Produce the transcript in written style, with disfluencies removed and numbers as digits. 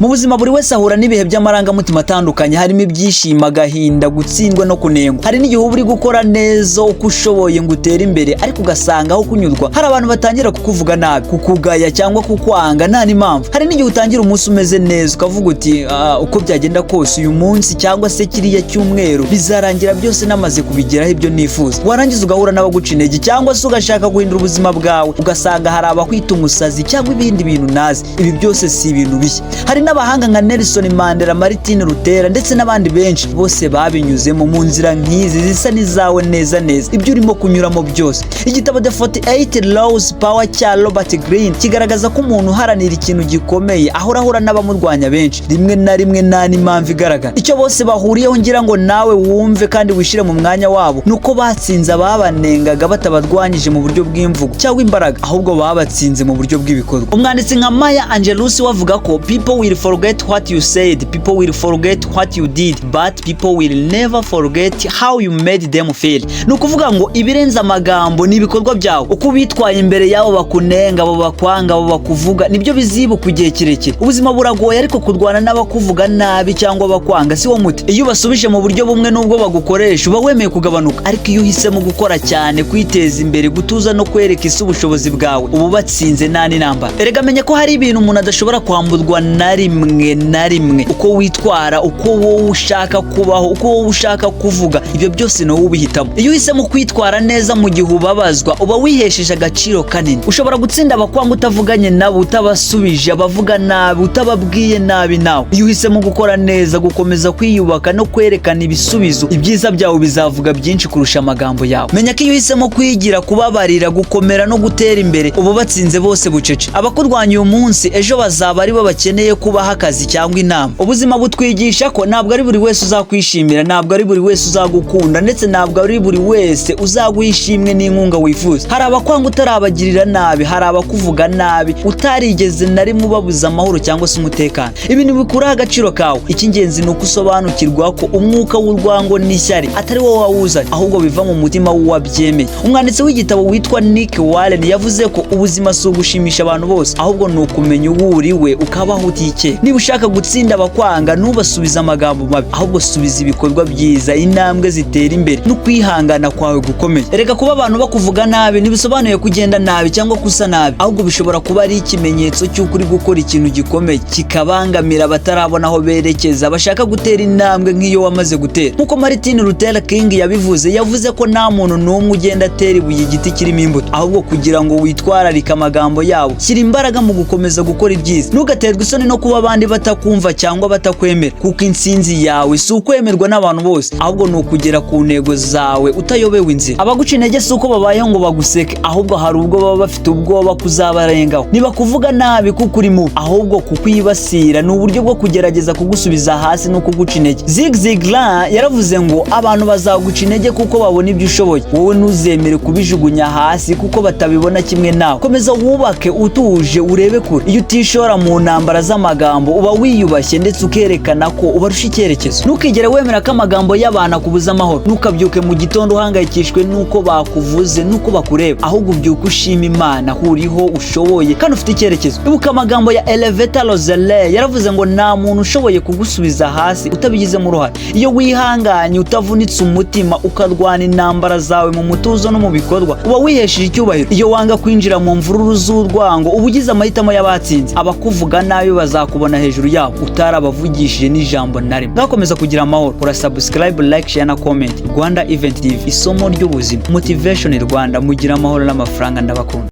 Mu buzima buri wese ahura n'ibihe by'amarangamutima atandukanye, harimo ibyishimo, agahinda, gutsindwa no kunengwa. Hari n'igihe uba uri gukora neza uko ushoboye ngo utere imbere, ariko ugasanga aho kunyurwa hari abantu batangira kukuvuga nabi, kukugaya cyangwa kukwanga nta n'impamvu. Hari n'igihe utangira umunsi umeze neza, ukavuga uti: "Ah, uko byagenda kose uyu munsi cyangwa se kiriya cyumweru bizarangira byose namaze kubigeraho ibyo nifuza." Warangiza ugahura n'abaguca intege, cyangwa se ugashaka guhindura ubuzima bwawe, ugasanga hari abakwita umusazi cyangwa ibindi bintu nazi. Ibi byose si ibintu bishya. Hari n'abahanga nka Nelson Mandela, Martin Luther ndetse n'abandi benshi, bose babinyuzemo mu nzira nk'izi zisa n'izawe neza neza, ibyo urimo kunyuramo byose. Igitabo The 48 Laws Power cya Robert Greene kigaragaza ko umuntu uharanira ikintu gikomeye ahora ahura n'abamurwanya benshi, rimwe na rimwe nta n'impamvu igaragara. Icyo bose bahuriyeho, ngira ngo nawe wumve kandi wishyire mu mwanya wabo, ni uko batsinze ababanengaga batabarwanyije mu buryo bw'imvugo cyangwa imbaraga, ahubwo babatsinze mu buryo bw'ibikorwa. Umwanditsi nka Maya Angelou we avuga ko "People will forget what you said, people will forget what you did, but people will never forget how you made them feel." Ni ukuvuga ngo ibirenze amagambo ni ibikorwa byawe, uko witwaye imbere y'abo bakunenga, abo bakwanga, abo bakuvuga, nibyo bizibuka igihe kirekire. Ubuzima buragoye, ariko kurwana n'abakuvuga nabi cyangwa abakwanga si wo muti. Iyo ubasubije mu buryo bumwe n'ubwo bagukoresha, uba wemeye kugabanuka. Ariko iyo uhisemo gukora cyane, kwiteza imbere, gutuza no kwereka isi ubushobozi bwawe, uba ubatsinze nta n'intambara. Erega menye ko hari ibintu umuntu adashobora kwamburwa na rimwe na rimwe: uko witwara, uko wowe ushaka kubaho, uko wowe ushaka kuvuga, ibyo byose ni wowe ubihitamo. Iyo uhisemo kwitwara neza mu gihe ubabazwa, uba wihesheje agaciro kanini. Ushobora gutsinda abakwanga utavuganye nabo, utabasubije abavuga nabi, utababwiye nabi nawe. Iyo uhisemo gukora neza, gukomeza kwiyubaka no kwerekana ibisubizo, ibyiza byawe bizavuga byinshi kurusha amagambo yawe. Menya ko iyo uhisemo kwigira, kubabarira, gukomera no gutera imbere, uba batsinze bose bucece. Abakurwanya uyu munsi, ejo bazaba aribo bakeneye kubaha akazi cyangwa inama. Ubuzima butwigisha ko ntabwo ari buri wese uzakwishimira, ntabwo ari buri wese uzagukunda, ndetse ntabwo ari buri wese uzaguha ishimwe n'inkunga wifuza. Hari abakwanga utarabagirira nabi, hari abakuvuga nabi utarigeze na rimwe ubabuza amahoro cyangwa se umutekano. Ibintu bikuraho agaciro kawe. Icy'ingenzi ni uko usobanukirwa ko umwuka w'urwango n'ishyari atari wowe wawuzanye, ahubwo biva mu mutima w'uwabyemeye. Umwanditsi w'igitabo witwa Nick Warren yavuze ko ubuzima si ugushimisha abantu bose, ahubwo ni ukumenya uwo uri we ukabaho utikeka. Niba ushaka gutsinda abakwanga, ntubasubize amagambo mabi, ahubwo subiza ibikorwa byiza, intambwe zitera imbere no kwihangana kwawe gukomeye. Erega kuba abantu bakuvuga nabi ntibisobanuye kugenda nabi cyangwa kusa nabi, ahubwo bishobora kuba ari ikimenyetso cy'uko uri gukora ikintu gikomeye kikabangamira abatarabona aho berekeza, bashaka gutera intambwe nk'iyo wamaze gutera. Nk'uko Martin Luther King yabivuze, yavuze ko nta muntu n'umwe ugenda atera ibuye igiti kirimo imbuto. Ahubwo kugira ngo witwararike amagambo yabo, shyira imbaraga mu gukomeza gukora ibyiza. Ntugaterwe isoni no kuba abandi batakumva cyangwa batakwemera, kuko intsinzi yawe si ukwemerwa n'abantu bose, ahubwo ni ukugera ku ntego zawe utayobewe inzira. Abaguca intege si uko babayeho ngo baguseke, ahubwo hari ubwo baba bafite ubwoba kuzabarengaho. Niba kuvuga nabi kuko uri mubi, ahubwo kukwibasira ni uburyo bwo kugerageza kugusubiza hasi no kuguca intege. Zig Ziglar yaravuze ngo abantu bazaguca intege kuko babona ibyo ushoboye. Wowe ntuzemere kubijugunya hasi kuko batabibona kimwe nawe. Komeza wubake utuje, urebe kure. Iyo utishora mu ntambara z'amagambo, uba wiyubashye ndetse ukerekana ko ubarusha icyerekezo. Ntukigere wemera ko amagambo y'abantu akubuza amahoro. Ntukabyuke mu gitondo uhangayikishijwe n'uko bakuvuze n'uko bakureba, ahubwo ubyuke ushima Imana ko uriho, ushoboye kandi ufite icyerekezo. Ibuka amagambo ya Eleveta Rosele, yaravuze ngo nta muntu ushoboye kugusubiza hasi utabigizemo uruhare. Iyo wihanganye, utavunitse umutima, ukarwana intambara zawe mu mutuzo no mu bikorwa, uba wihesheje icyubahiro. Iyo wanga kwinjira mu mvururu z'urwango, uba ugize amahitamo y'abatsinze. Abakuvuga nabi bazakubona hejuru yabo utarabavugishije n'ijambo na rimwe. Ngakomeza kugira amahoro. Kora subscribe, like, share na comment. Rwanda Event TV, isomo ry'ubuzima, Motivation Rwanda. Mugira amahoro n'amafaranga, ndabakunda.